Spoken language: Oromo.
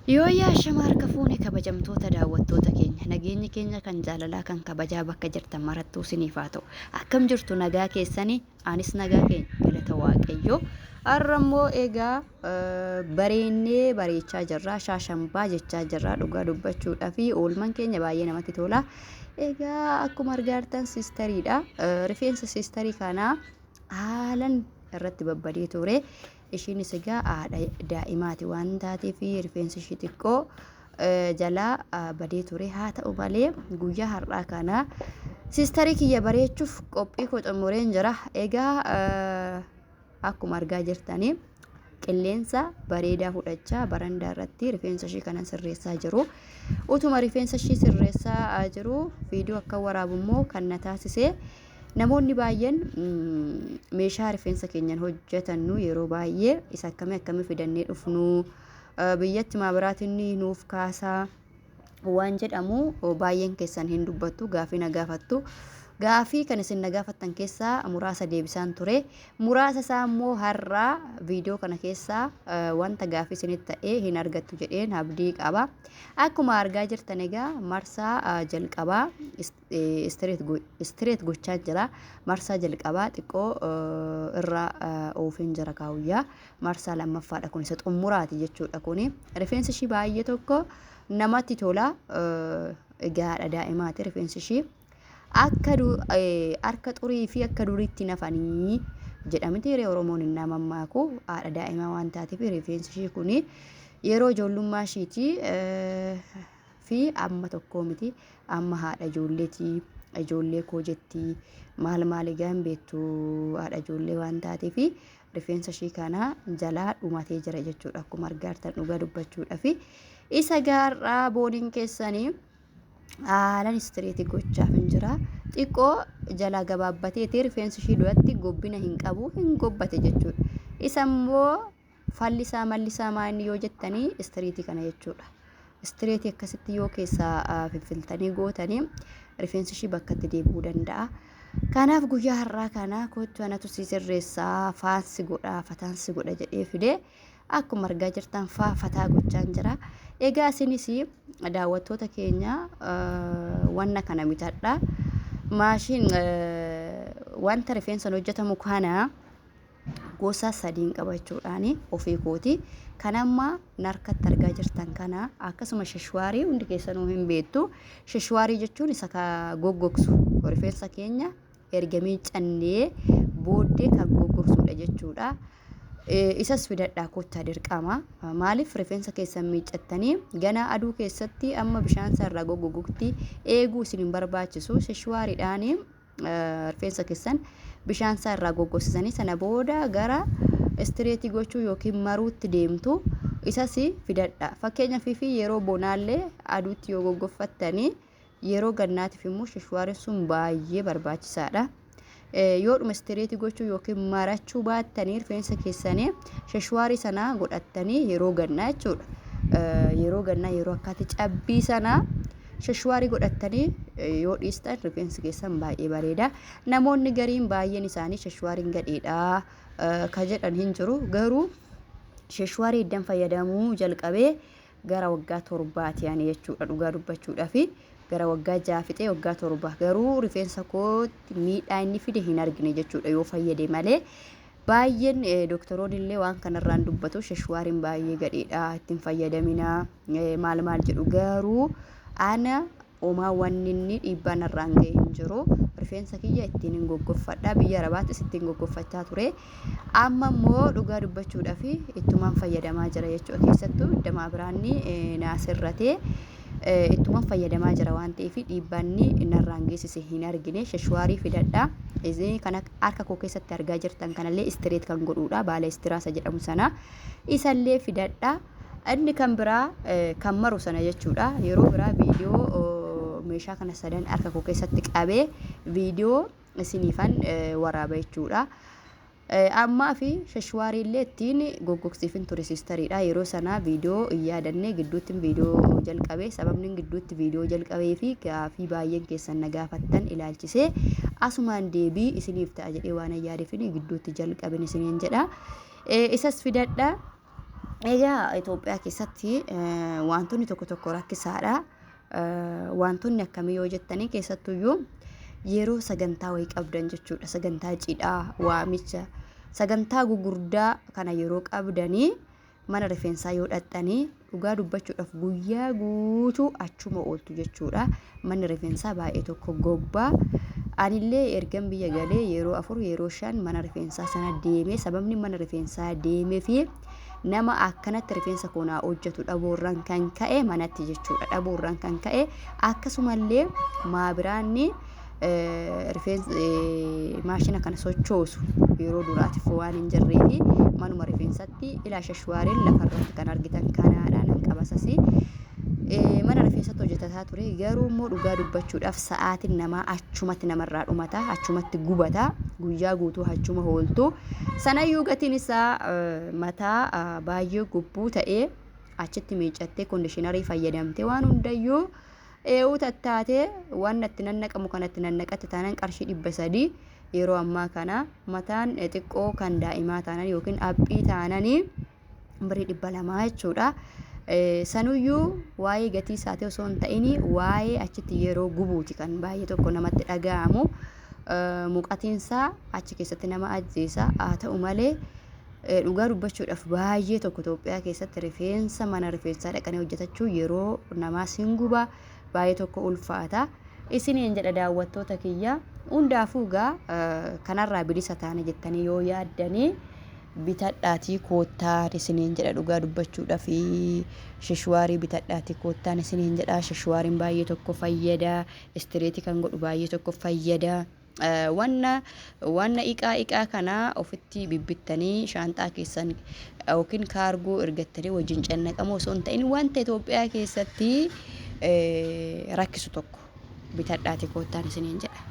Yooyyaa ashama harka fuune kabajamtoota daawwattoota keenya nageenyi keenya kan jaalalaa kan kabajaa bakka jirtan marattuu isiniif haa ta'u. Akkam jirtu nagaa keessanii? Anis nagaa keenya galata Waaqayyoo. Har'a immoo egaa bareennee bareechaa jirra shaashambaa jechaa jirra dhugaa dubbachuudhaa fi oolman keenya baay'ee namatti tola. Egaa akkuma argaa jirtan siistariidha. Rifeensa siistarii kanaa haalan irratti babbadee ture. Ishiinis egaa haadha daa'imaati waan taateef rifeensi ishii xiqqoo jalaa badee ture. Haa ta'u malee guyyaa har'aa kana siistarii kiyya bareechuuf qophii koo xumureen jira. Egaa akkuma argaa jirtanii qilleensa bareedaa fudhachaa barandaa irratti rifeensa ishii kanan sirreessaa jiru. Utuma rifeensa ishii sirreessaa jiru viidiyoo akka waraabu immoo kan na taasise Namoonni baay'een meeshaa rifeensa keenyan hojjetannu yeroo baay'ee isa akkamii akkamii fidannee dhufnu biyyatti maabiraatiin nuuf kaasaa waan jedhamu baay'een keessan hin dubbattu gaafii na gaafattu. Gaafii kan isin na gaafattan keessaa muraasa deebisaan ture. Muraasa isaa immoo har'aa viidiyoo kana keessaa wanta gaafii isinitti ta'ee hin argattu jedheen abdii qaba. Akkuma argaa jirtan egaa marsaa jalqabaa istireet gochaa jira. Marsaa jalqabaa xiqqoo irra oofeen jira kaawuyyaa. Marsaa lammaffaadha kun isa xumuraati jechuudha kuni. Rifeensi ishii baay'ee tokko namatti tola. Egaa haadha daa'imaati rifeensi ishii. Akka harka xurii fi akka duriitti nafanii jedhamti hiree Oromoon hin mammaaku haadha daa'imaa waan taateef rifeensi ishii kuni yeroo ijoollummaa ishiiti fi amma tokkoo miti amma haadha ijoolleeti ijoollee koo jetti maal maal egaa hin beektu haadha ijoollee waan taateef rifeensa ishii kana jalaa dhumatee jira jechuudha akkuma argaa jirtan dhugaa dubbachuudhaaf isa gaarraa booniin keessanii haalan istireetii gochaaf hin jira xiqqoo jalaa gabaabbateeti rifeensi ishii duratti gobbina hin qabu hin gobbate jechuudha isa immoo Falli isaa malli isaa maa inni yoo jettanii istiriitii kana jechuudha. Istiriitii akkasitti yoo keessaa fiffiltanii gootanii rifeensi ishii bakkatti deebi'uu danda'a. Kanaaf guyyaa har'aa kana kottu anatu si sirreessaa faansi godha fataan si godha jedhee fidee akkuma argaa jirtan faa fataa gochaan jira. Egaa isinis daawwattoota keenya wanna kana bitadha. Maashiin wanta rifeensan hojjetamu kana gosa sadiin qabachuudhaan ofii kooti. Kan amma narkatti argaa jirtan kana akkasuma sheshwaarii hundi keessanuu hin beektu. Sheshwaarii jechuun isa ka goggogsu rifeensa keenya erga miiccannee booddee kan goggogsudha jechuudha. Isas fidadhaa kottaa dirqama. Maaliif rifeensa keessan miiccattanii ganaa aduu keessatti amma bishaan isaa irraa goggogutti eeguu isin hin barbaachisu. Sheshwaariidhaan rifeensa keessan bishaan isaa irraa goggosisanii sana booda gara istireetii gochuu yookiin maruutti deemtu isas fidadha. Fakkeenyaaf fi yeroo bonaallee aduutti yoo goggoffattanii yeroo gannaatiif immoo shishwaariin sun baay'ee barbaachisaadha. Yoodhuma istireetii gochuu yookiin marachuu baattanii rifeensa keessanii shishwaarii sana godhattanii yeroo gannaa jechuudha. Yeroo gannaa yeroo akkaati cabbii sana Sheshwaarii godhattanii yoo dhiistan rifeensi keessan baay'ee bareeda. Namoonni gariin baay'een isaanii sheshwaariin gadheedha ka jedhan hin jiru. Garuu sheshwaarii iddan fayyadamuu jalqabee gara waggaa torbaati ani jechuudha dhugaa dubbachuudhaafi gara waggaa 6 fixee waggaa 7 garuu rifeensa kootti miidhaa inni fide hin argine jechuudha yoo fayyade malee. Baay'een doktoroonni illee waan kanarraan dubbatu sheshwaariin baay'ee gadheedha ittiin fayyadaminaa maal maal jedhu garuu ana homaa wanni inni dhiibbaa narraan ga'e hin jiru rifeensa kiyya ittiin hin goggoffadha biyya arabaattis ittiin goggoffachaa ture amma immoo dhugaa dubbachuudhaaf ittumaan fayyadamaa jira jechuudha keessattuu iddamaa biraanni naa sirratee ittuman fayyadamaa jira waan ta'eef dhiibbaanni narraan geessise hin argine sheshwaarii fidadha isin kan harka koo keessatti argaa jirtan kanallee istireet kan godhuudha baala istiraasa jedhamu sana isallee fidadha inni kan biraa kan maru sana jechuudha yeroo biraa viidiyoo meeshaa kana sadan harka koo keessatti qabee viidiyoo isiniifan waraaba jechuudha. Ammaa fi sheshwaarii illee ittiin goggogsiifin ture siistariidha. Yeroo sana viidiyoo hin yaadanne gidduutti viidiyoo jalqabe. Sababni gidduutti viidiyoo jalqabee fi gaafii baay'een keessan na gaafattan ilaalchisee asumaan deebii isiniif ta'a jedhee waan hin yaadefin gidduutti jalqabin isiniin jedha. Isas fidadha. Egaa Itoophiyaa keessatti wantoonni tokko tokko rakkisaadha. Wantoonni akkamii yoo jettanii, keessattuyyuu yeroo sagantaa wayii qabdan jechuudha. Sagantaa cidhaa, waamicha, sagantaa gugurdaa kana yeroo qabdanii mana rifeensaa yoo dhaqxanii, dhugaa dubbachuudhaaf guyyaa guutuu achuma ooltu jechuudha. Manni rifeensaa baay'ee tokko gobbaa. Anillee ergan biyya galee yeroo 4, yeroo 5 mana rifeensaa sana deemee, sababni mana rifeensaa deemee fi nama akkanatti rifeensa koo naa hojjetu dhabuurraan kan ka'e manatti jechuudha. Dhabuurraan kan ka'e, akkasumallee maabiraanni rifeensa maashina kana sochoosu yeroo duraatiif waan hin jirree fi manuma rifeensatti ilaa shashwaariin lafarratti kan argitan kanaadha nan qabasasi. Mana rifeensatti hojjetataa ture, garuu immoo dhugaa dubbachuudhaaf sa'aatiin namaa achumatti namarraa dhumata, achumatti gubata, guyyaa guutuu achuma ooltu. Sanayyuu gatiin isaa mataa baay'ee gubbuu ta'ee, achitti miiccattee, conditioner fayyadamtee, waan hundayyuu ee'uu tattaatee, waan natti nannaqamu kanatti nannaqatte taanaan qarshii 300. Yeroo ammaa kana mataan xiqqoo kan daa'imaa taanan yookiin aphii taananii birrii 200 jechuudha. Sanuyyuu waa'ee gatii isaatii osoo hin ta'in waa'ee achitti yeroo gubuuti kan baay'ee tokko namatti dhaga'amu. Muqatiinsaa achi keessatti nama ajjeesa. Haa ta'u malee, dhugaa dubbachuudhaaf baay'ee tokko Itoophiyaa keessatti rifeensa mana rifeensaa dhaqanii hojjetachuu yeroo namaa sin guba, baay'ee tokko ulfaata. Isiniin jedha daawwattoota kiyya, hundaafuu gaa kanarraa bilisa taane jettanii yoo yaaddanii bitadhaatii koottaan isiniin jedha. Dhugaa dubbachuudhaaf shishwaarii bitadhaatii koottaan isiniin jedha. Shishwaariin baay'ee tokko fayyada, straight kan godhu baay'ee tokko fayyada. Wanna wanna iqaa iqaa kana ofitti bibbittanii shaanxaa keessan yookiin kaargoo ergattanii wajjin cannaqamoo osoo hin ta'in, wanta Itoophiyaa keessatti rakkisu tokko bitadhaatii koottaan isiniin jedha.